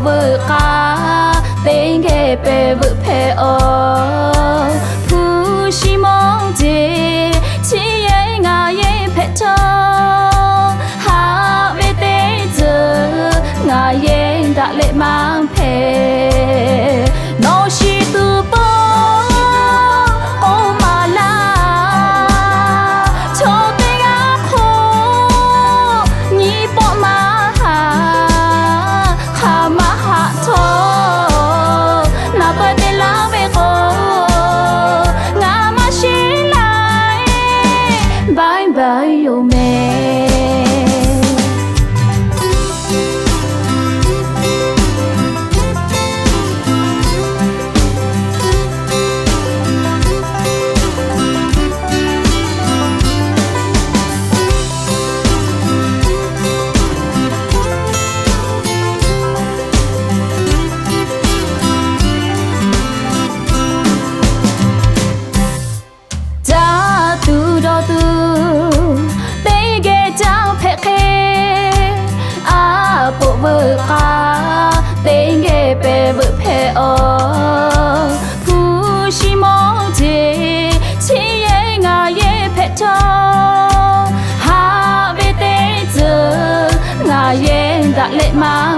veuꞈ k'a, teˇ geh pehˬ veuꞈ hpehꞈ-oˬ. Hpu shi mawˇ jeˬ, chi yehˬ ngaˬ yehˬ hpehꞈ htawˇ, haꞈ ve teˇ ceuˬ ngaˬ yehˬ daꞈ leh maˇ hpehꞈ. Nawˬ shiˍ tuˬ pawˆ k'oˆ maˍ laˇ, chaw teˇ g'aˇ hk'oˆ nyi pawˆ maˇ haˍ. Hk'aˬ maˇ haꞈ htawˇ, naˍ taweh te laˇ ve k'o, ngaˬ maˇ shiˍ laˇ, bye bye yoˬ mehˍ. Caˇ tuˬ dawˬ tuˬ teˇ geh caˇ hpehꞈ hk'e, a poꞈ veuꞈ k'a teˇ geh pehˬ veuꞈ hpehꞈ-oˬ. Hpu shi mawˇ jeˬ, chi yehˬ ngaˬ yehˬ hpehꞈ htawˇ, haꞈ ve teˇ ceuˬ ngaˬ yehˬ daꞈ leh maˇ